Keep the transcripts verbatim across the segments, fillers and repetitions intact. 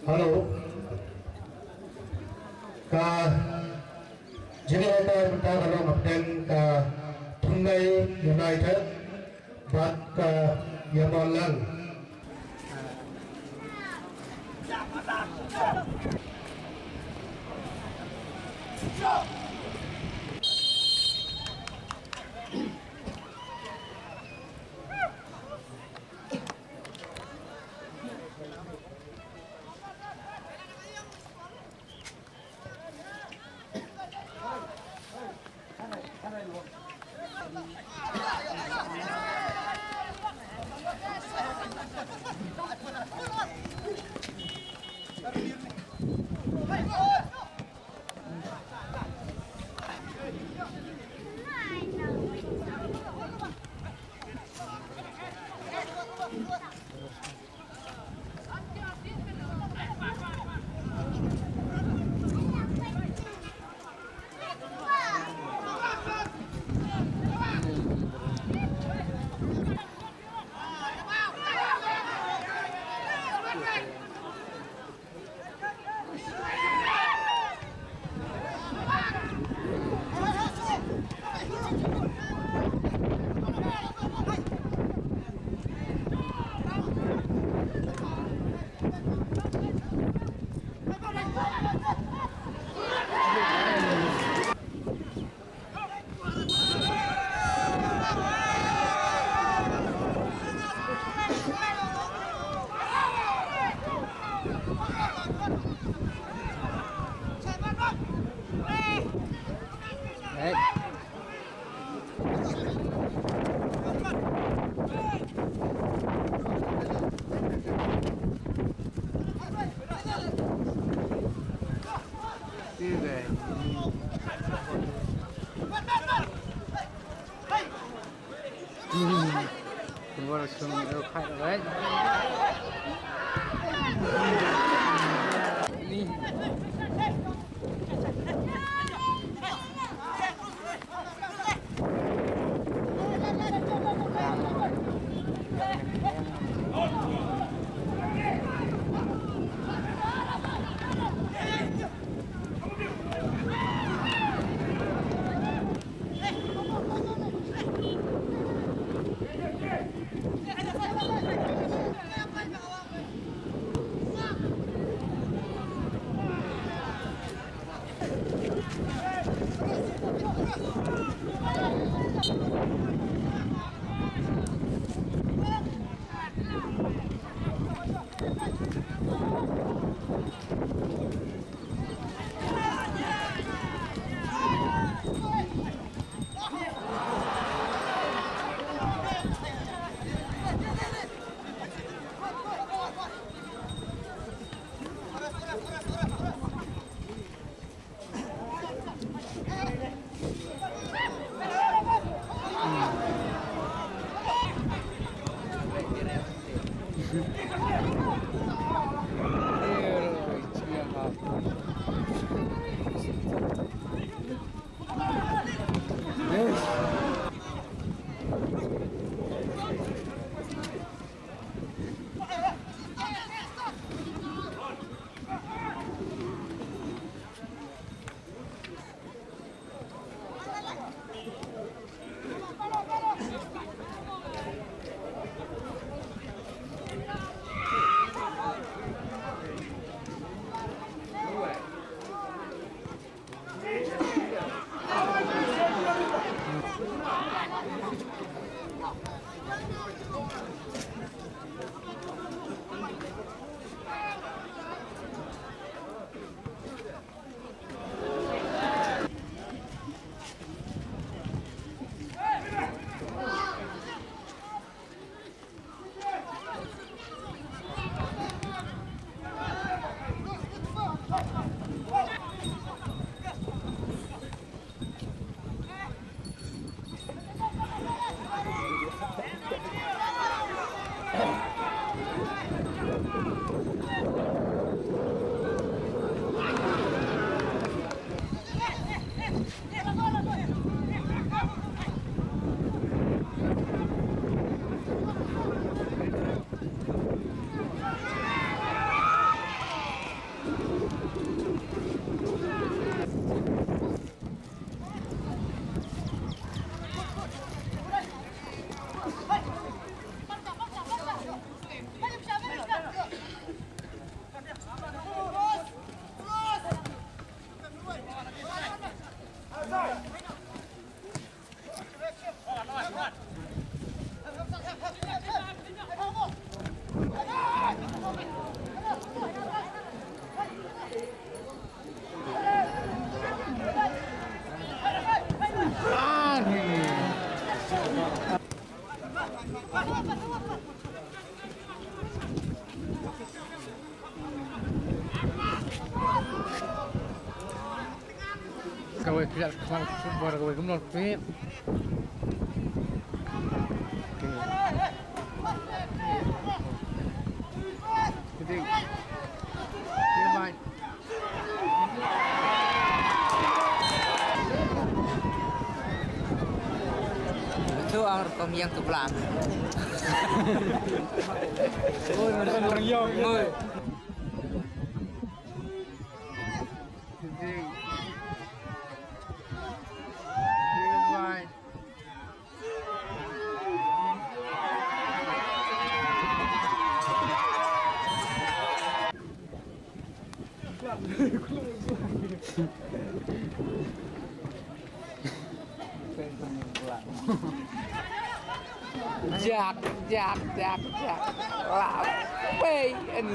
Hello. Ka jingïalehkai mynta ka long hapdeng ka Thymmei United bad ka Ïamawlang. Kawei khlad khmat football kawei kumno phi. Okey. Jadi, dia main. Itu ang rukom yang tu pelang. Oi, mana yang? Oi. Jak, jak, jak, jak. Wah, wei, en.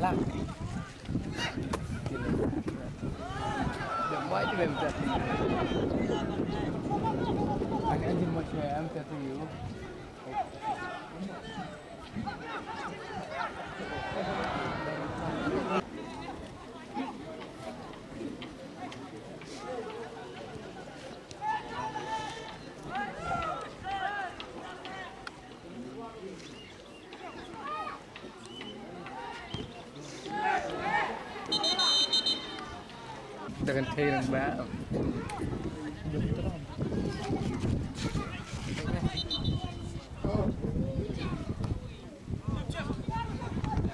Lang. Dia mai tu memang tak. Aku ni macam M T T U. Dah kan thei nang ba.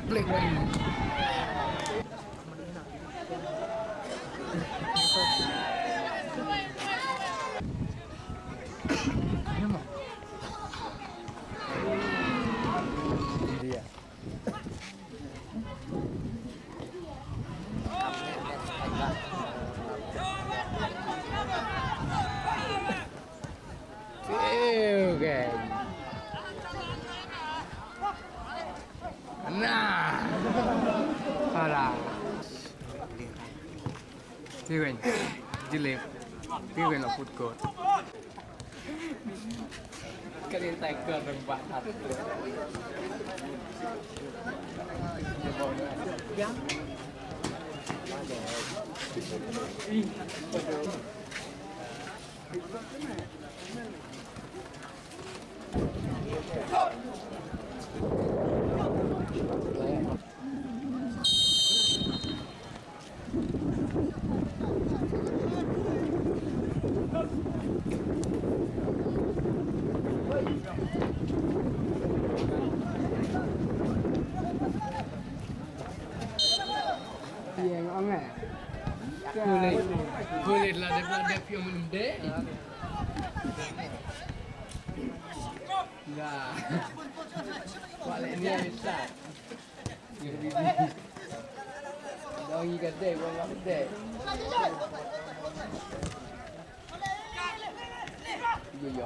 Klik. Dia. Tiweng. Nah. Para. Tiweng. Jilip. Tiweng la put kot. Kali tak ke orang bahat. Yang angai. Boleh, boleh lah, dia, dia, dia, dia, Dah. Balik ni, Ustaz. Dah, ni kata, orang kata. Iya, iya.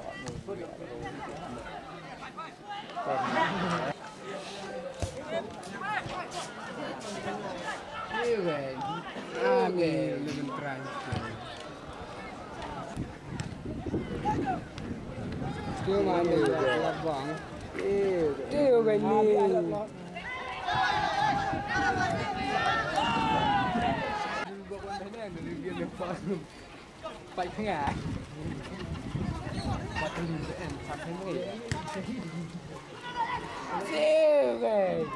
Iya, kan? Amin. Lebih terang. Tio mane ya bang. Tio gani. Pai tengah. Patun en sampai ni. Tio gani.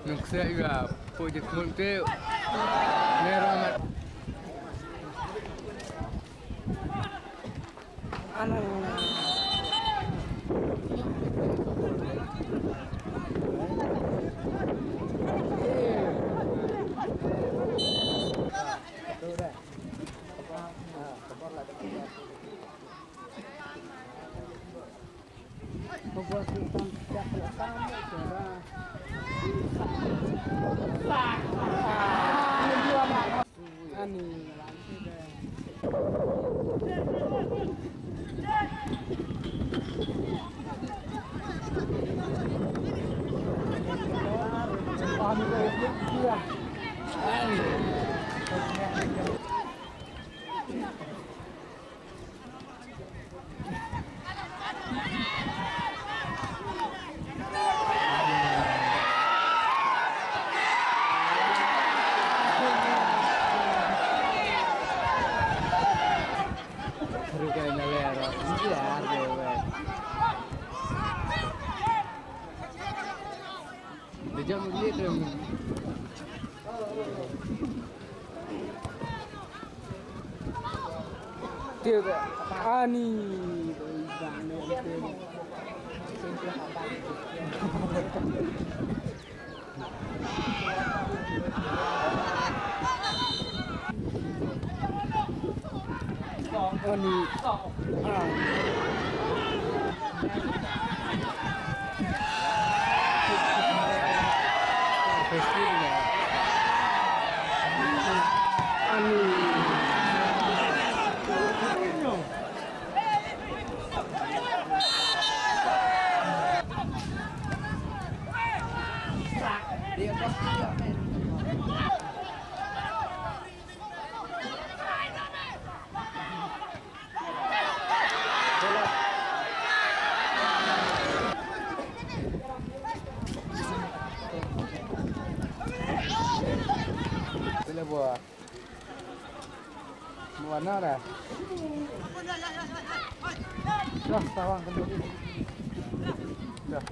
Nuksa iwa po je khul te. Nera mat. Ani. Ani. Pila buah? Buah na dah. Dah, tawang kena. Dah.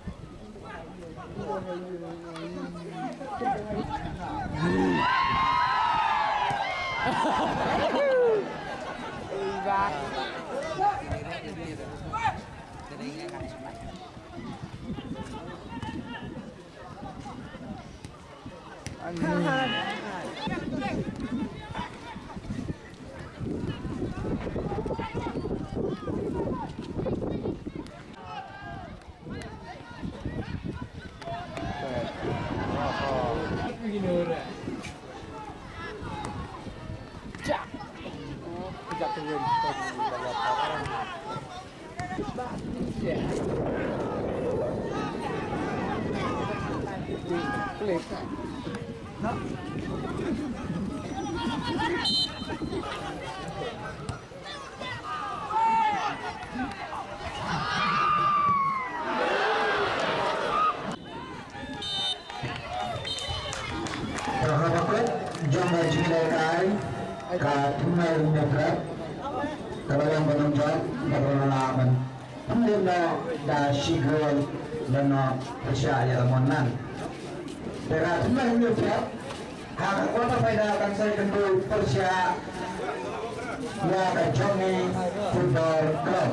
Ka kaba kut jong ka jingïalehkai ka thymmai Hynñiewtrep ka la wan ban ym jot bad ka la wan ban pynlip noh da shi gol lane pyrshah ïa la Monnan. Te ka thymmai Hynñiewtrep ha ka quarter final kan sa ïakynduh pyrshah ïa ka Jongni Football Club.